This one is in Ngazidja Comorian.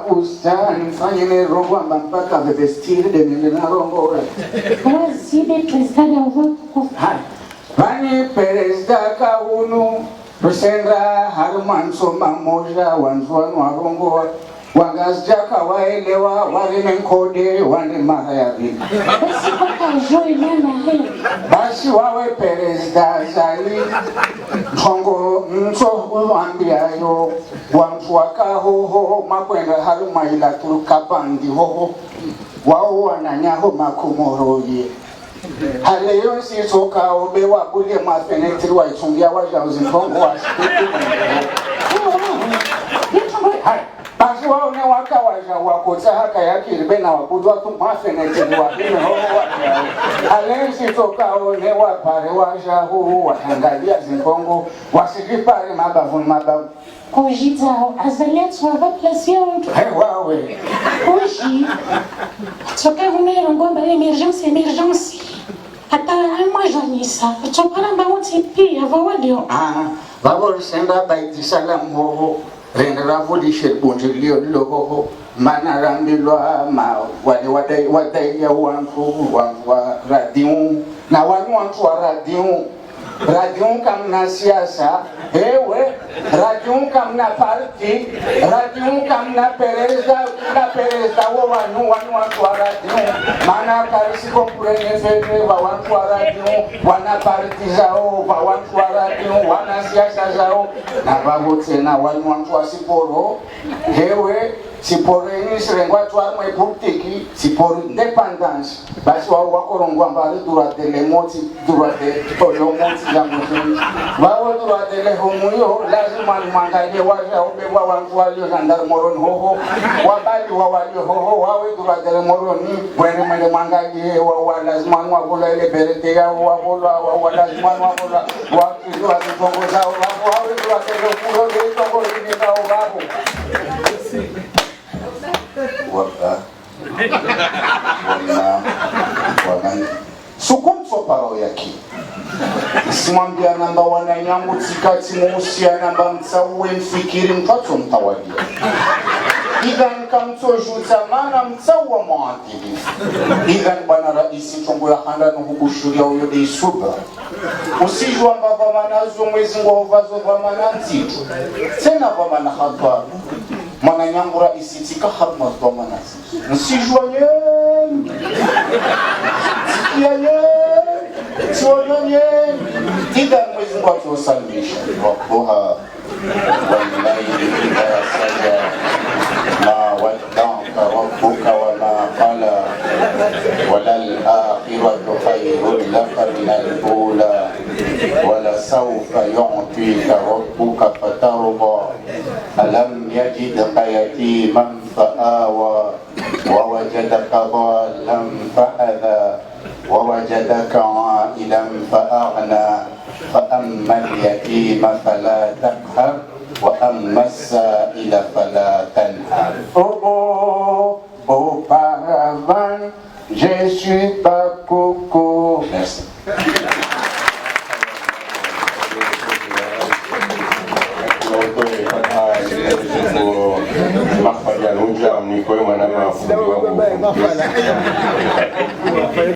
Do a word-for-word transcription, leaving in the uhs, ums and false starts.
Usta, nifanye ne rongoa amba mpaka vevestiri de nende na rongoa. Wazi be président ya uvo tukufu. Hai. Pvani président kahunu, rusendra harumwa ntso mamoja, wandru wanu warongoa, wangazidja kawaelewa, wareme nkode, wande mara ya pvili. Basi kwa kajo imana he. Basi wawe président Azali, ntrongo ntso uwambiayo, wandru waka hoho, makwenda harumwa ila turukabandi hoho, wao wananyaho makomoroye. Hale yo ntsi tsoka obe wabulie mafenetri waitsungia waja uzi ntrongo wa. Hai. Basi wao ne waka waja wakotsa haka yakiri bena wabudu watu mafenetri wa bine ho wa. Hale ntsi tsoka one wapare waja hu wahangalia zi ntrongo, wasikipare mabavu mabavu. Kujidzaho, Azali atsuwa pva place ya mndru. He, wawe. Kuji, tsoka hunu rongoa amba émergence, émergence. Hata amwa janisa, tsopara amba wontsi pia, pvo walio. Ah, pvapvo risenda Baiti Salam hoho, rende ravulishe bunji lio lilo hoho, mana rambilwa ma, wale wadai, wadai ya wandru, wandru wa radio, na wanu wandru wa radio. Radio kamna siasa, ewe, radio kamna parti, radio kamna pereza, na pereza wo wanu, wanu wandru wa radio. Mana karisi comprendre fete, wa wandru wa radio, wana parti zao, wa wandru wa radio, wana siasa zao, na pvapvo tsena wanu wandru wa siporo, ewe, siporo ini sirengwa tu harumwa politiki, siporo indépendance. Basi wao wakorongoa amba ari droit de l'homme, droit de l'homme, ya mzungu. Wao droit de l'homme yo, lazima nimwangalie waja obe wa wandru walio gendarme Moroni hoho, wabali wa walio hoho, wawe droit de l'homme Moroni, mwende mwende mwangalie, wa, wa, lazima niwavolwa ile berete ya, wavolwa, wa, wa, lazima niwavolwa, wa, wawe droit de l'homme Moroni, wawe droit de l'homme Moroni, wawe. Waka. Wana, wana. Suku mtso paro yaki. Simwambia namba wananyangu tsikati muusia namba mtsauwe mfikiri mtru atso mtawalia. Idhan kamtso juta mana mtsauwa mwadilifu. Idhan bwana raisi ntrongo ya handa no hubushuria uyo de isuba. Usijua amba pvamana zo mwezi ngo pvazo pvamana ndzito. Tsena pvamana hatwa. Mwananyangu raisi tsika hama pvamana ndzito. Nsijua nyengi. Tsikia nyengi. Tsiono nyengi. Idhan mwezi ngo atso salisha. Wakoha. والليل إذا سجى. ما ودعك ربك وما قلى. وللآخرة خير لك من الأولى. ولسوف يعطيك ربك فترضى. ألم يجدك يتيما فآوى. ووجدك ضالا فهدى. ووجدك عائلا فأغنى. فأما اليتيم فلا تقهر. وأما السائل فلا تنهر. Oh, oh, auparavant, je suis pas coucou. Merci.